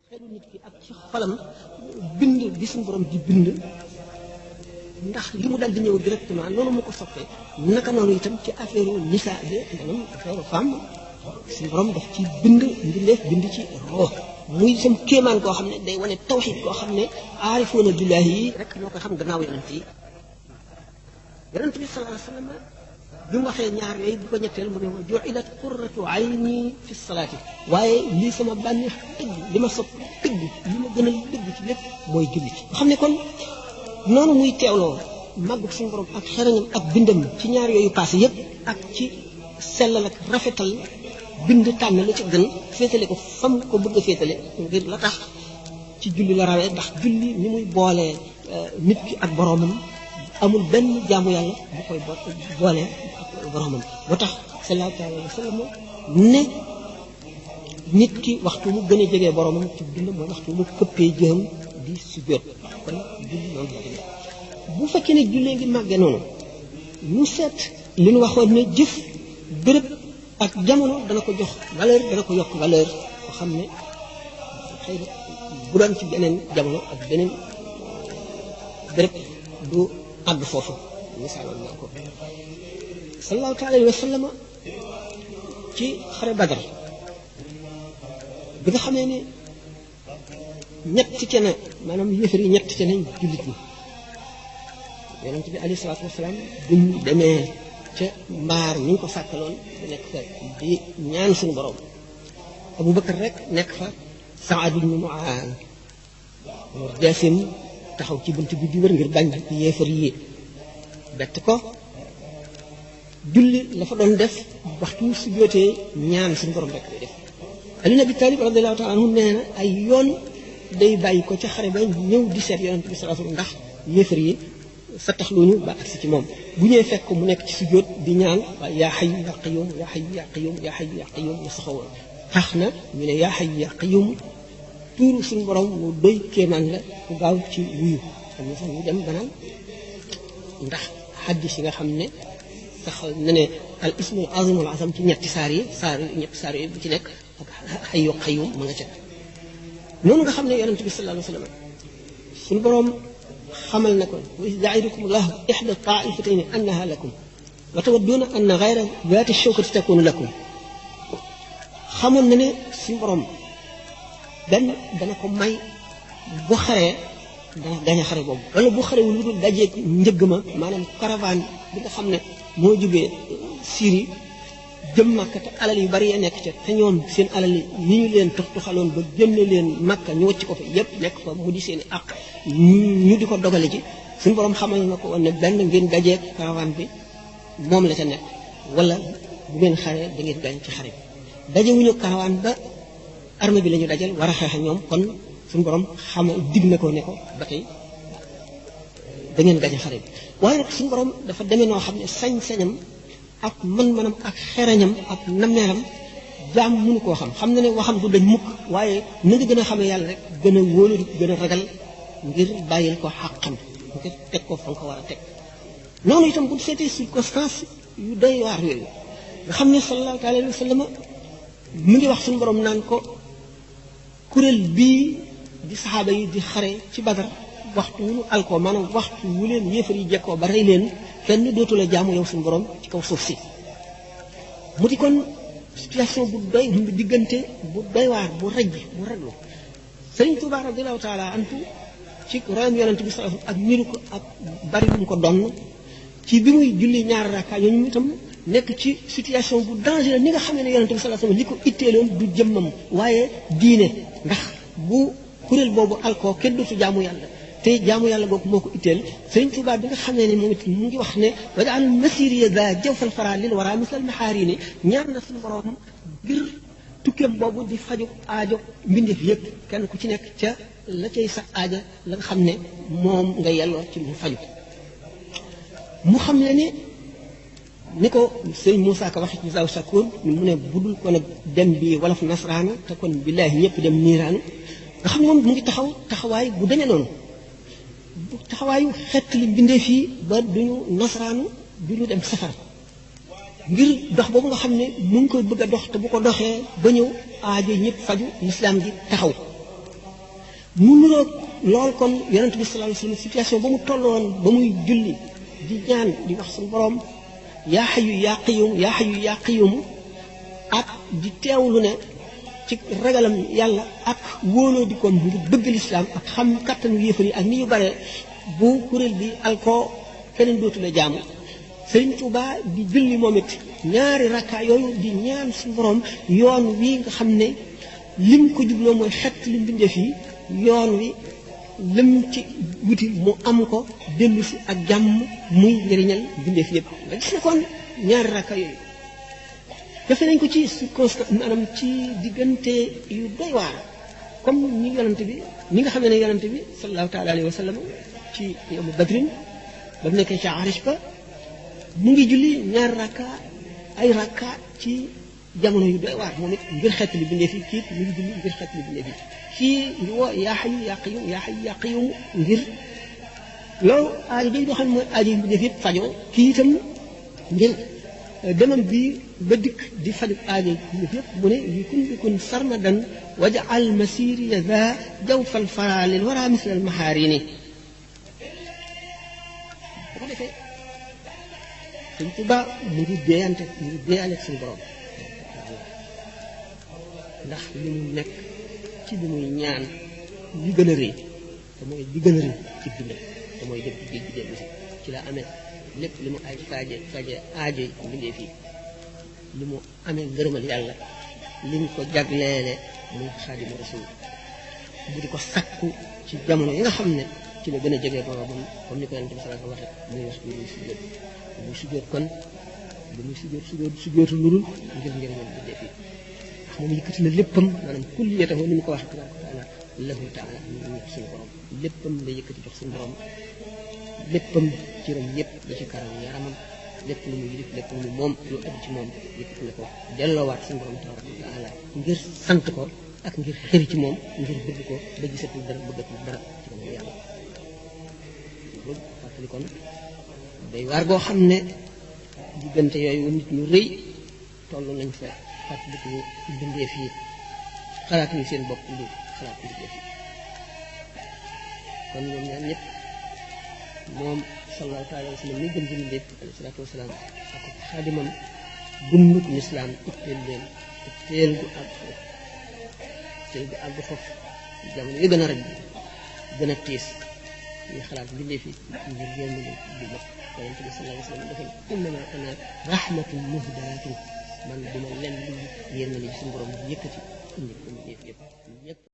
xelu nit ki ak ci xolam bind bi suñu borom di bind ndax li mu dal di ñëw directement loolu mu ko soppee naka noonu itam ci affaire nisaa bi maanaam affaire femme suñu borom daf ci bind mbindeef bind ci roo muy sam kéemaan koo xam ne day wane tawxiid koo xam ne aarifoona billaahi yi rek ñoo koy xam gannaaw yonent yi yonent bi sallallahu alayhi wa sallam bi mu waxee ñaar yooyu bu ko ñetteel mu ne wa ju'ilat qurratu ayni fi salaati waaye lii sama bànneex dëgg li ma sopp dëgg li ma gën a dëgg ci lépp mooy julli nga xam ne kon noonu muy teewloo màggug suñu borom ak xereñam ak bindam ci ñaar yooyu passé yépp ak ci sellal ak rafetal bind tànn lu ci gën féetale ko fam ko bëgg a féetale ngir la tax ci julli la rawee ndax julli ni muy boolee nit ki ak boroomam amul benn jaamu yàlla bu koy boolee ak boroomam boo tax sallallahu alayhi wa sallam ne nit ki waxtu mu gën a jegee boroomam ci dund mooy waxtu mu këppee jëm di sujjóot kon julli noonu la demee bu fekkee ne jullee ngi màggee noonu ñu seet li ñu waxoon ne jëf béréb ak jamono dana ko jox valeur dana ko yokk valeur ko xam ne xëy na bu doon ci beneen jamono ak beneen béréb du àgg foofu misaaloon naa ko sallallahu alayhi wa sallam ci xare Badar bi nga xamee ne ñetti ca ne maanaam yëfër yi ñetti ca ne jullit ñi yonent bi alayhi salaatu wasalaam buñ demee ca mbaar ñu ko sàkkaloon da nekk fa di ñaan suñu borom Abu Bakar rek nekk fa Saad ibn Muaaz jaasim taxaw ci bunt bi di wër ngir bañ yéefar yi bett ko julli la fa doon def waxtu su jootee ñaan suñu borom rek lay def Ali ibn Abi Talib radiyallahu ta'ala anhu nee na ay yoon day bàyyi ko ca xare ba ñëw di seet yonent bi sallallahu alayhi wasallam ndax yéefar yi sa taxluñu ba agsi ci moom bu ñëwee fekk mu nekk ci sujjóot di ñaan waaye yaa hayyu yaa qayyum yaa hayyu yaa qayyum yaa hayyu yaa qayyum ñu saxawoon tax na ñu ne yaa hayyu yaa qayyum tuuru suñu borom mu doy kéemaan la ku gaaw ci wuyu xam ne sax ñu dem banaan ndax xaddis yi nga xam ne sax na ne al ismul azimul azam ci ñetti saar yi bu ci nekk ak hayyu qayyum ma nga ca noonu nga xam ne yonent bi sallallahu alayhi wa sallam suñu borom xamal na ko wa iz ya'idukum Allahu ihda ta'ifatayni annaha lakum wa tawadduuna anna ghayra zaati shawkati takunu lakum xamoon na ne suñu borom benn dana ko may bu xaree dana gañ a xare boobu wala bu xarewul lu dul dajeeg njëgg ma maanaam caravane bi nga xam ne moo jógee Syrie jëm Makka te alal yu bari ya nekk ca te ñoom seen alal yi ni ñu leen tuxtuxaloon ba génne leen Makka ñu wacc ko fa yépp nekk fa mu di seen àq ñu di ko dogale ci suñu borom xamal na ko woon ne benn ngeen dajeeg caravane bi moom la ca nekk wala bu ngeen xaree da ngeen gañ ci xare bi dajewuñu caravane ba armée bi la ñu dajal war a xeex ak ñoom kon suñu borom xamal dig na ko ne ko ba tey da ngeen gañ xare bi waaye nag suñu borom dafa demee noo xam ne sañ-sañam ak mën-mënam ak xerañam ak nameeram jaam mënu koo xam na ne waxam du dañ mukk waaye na nga gën a xamee yàlla rek gën a wóolu gën a ragal ngir bàyyil ko xàqam ngir teg ko fa nga ko war a teg noonu itam bu seetee circonstance yu doy waar yooyu nga xam ne sallallahu alayhi wa sallam mu ngi wax suñu borom naan ko kuréel bii di saxaaba yi di xare ci Badar waxtu wu ñu alkoo maanaam waxtu wu leen yéefar yi jekkoo ba rey leen kenn dootu la jaamu yow suñu borom ci kaw suuf si mu di kon situation bu doy diggante bu doy waar bu rëj bu raglu Sëriñ Tuubaa radiyallahu taala anhu ci royam yonent bi sallallahu ak niru ko ak bari bu mu ko donn ci bi muy julli ñaari rakka ñooñu itam nekk ci situation bu dangereux ni nga xamee ne yonent bi sallallahu alayhi wasallam li ko itteeloon du jëmmam waaye diine ndax bu kuréel boobu alkoo kenn dootu jaamu yàlla te jaamu yàlla googu moo ko itteel Sëriñ Tuubaa bi nga xamee ne moom it mu ngi wax ne wajaal nasiriya da jawfal fara lil wara misal maxaari ne ñaan na suñu borom ngir tukkeem boobu di faju aajo mbindeef yëpp kenn ku ci nekk ca la cay sa aaja la nga xam ne moom nga yelloo ci mu faju mu xam ne ni ko sëñ Moussa Ka waxe ci Zaw Sakoor mu ne budul ko nag dem bi wolof nasraanu te kon billaahi ñëpp dem niiraanu nga xam ne moom mu ngi taxawaay bu demee noonu taxawaayu xett li mbindeef yi ba duñu nasraanu duñu dem safara ngir dox boobu nga xam ne mu ngi koy bëgg a dox te bu ko doxee ba ñëw aajo ñëpp faju lislaam ji taxaw mu niroog lool kon yonent bi sallallahu alayhi wasallam situation ba mu tolloon ba muy julli di ñaan di wax suñu borom yaa hayyu yaa qayyum yaa hayyu yaa qayyum ak di teewlu ne ci ragalam yàlla ak wóoloo di ko ngir bëgg lislaam ak xam kattanu yéefar yi ak ni ñu bare bu kuréel bi alkoo keneen dootu la jaamu Sëriñ Tuubaa di julli moom it ñaari rakka yooyu di ñaan suñu borom yoon wi nga xam ne lim ko jubloo mooy xett lim bindee fii yoon wi lim ci wuti mu am ko dellu si ak jàmm muy njëriñal bindee fi yëpp nga gis ne kon ñaari rakka yooyu defe nañ ko ci circonstance maanaam ci diggante yu doy waar comme ni yonante bi ni nga xam ne yonante bi sallallahu taala alayhi wa sallam ci yawmu badrin ba mu nekkee ca arish ba mu ngi julli ñaari rakka ay rakka ci jamono yu doy waar moom it ngir xett li bindee fi kii mu ngi julli ngir xett li bindee fi kii ngi woo yaa hayyu yaa qayyum yaa hayyu yaa qayyum ngir loolu aajo day doo xam ne mooy aajo yi bindee fi yëpp fajoo kii itam ngir demam bi ba dikk di faju aajo yi yëpp mu ne li kun sarmadan waj'al masiri za jawfal fara lil wara misla al maharini bu ko defee Sëñ Tuubaa mu ngi déeyante suñu borom ndax li mu nekk ci li muy ñaan li gën a rëy te mooy li gën a rëy ci dundam te mooy def géej gi dellu si ci la amee lépp li mu ay faje aajo yi mbindee fii li mu amee ngërëmal yàlla li ñu ko jagleele muy Xaadimu Rasuul bu di ko sakku ci jamono yi nga xam ne ci la gën a jege boromam comme ni ko Yonent bi sallallahu alayhi wa sallam muy wax muy sujjóot muy sujjóot kon bu muy sujjóotu lurul ngir njëriñam mbindee fii ndax moom yëkkati na léppam maanaam kulliyatahu ni mu ko wax tabaaraka wa taala lahu taala ñu suñu borom léppam la yëkkati jox suñu borom léppam cëram yëpp ba ci karam yaramam lépp lu mu yilif lépp lu mu moom lu aju ci moom yëkkati na ko delloowaat suñu borom tabaaraka wa taala ngir sant ko ak ngir xëri ci moom ngir bëgg ko ba gisatul dara bëggatul dara ci moom yàlla loolu fàttali kon day waar goo xam ne diggante yooyu nit ñu rëy toll nañ fa fàttaliku ñu bindee fii xalaat ñu seen bopp lu xalaat bindee fii kon ñoom ñaar ñëpp moom sallallahu alayhi wa sallam ni gën jëmi lépp alayhi salaatu wasalaam ak xaadimam dunduk lislaam itteel leen itteel gu àgg foofu jamono yu gën a raj gën a tiis ñu xalaat bindee fi ngir yéen leen di lépp yonent bi sallallahu alayhi wa sallam dafa innama ana rahmatun muhdaatun man duma leen lu yéen na li suñu borom yëkkati indi ko yëpp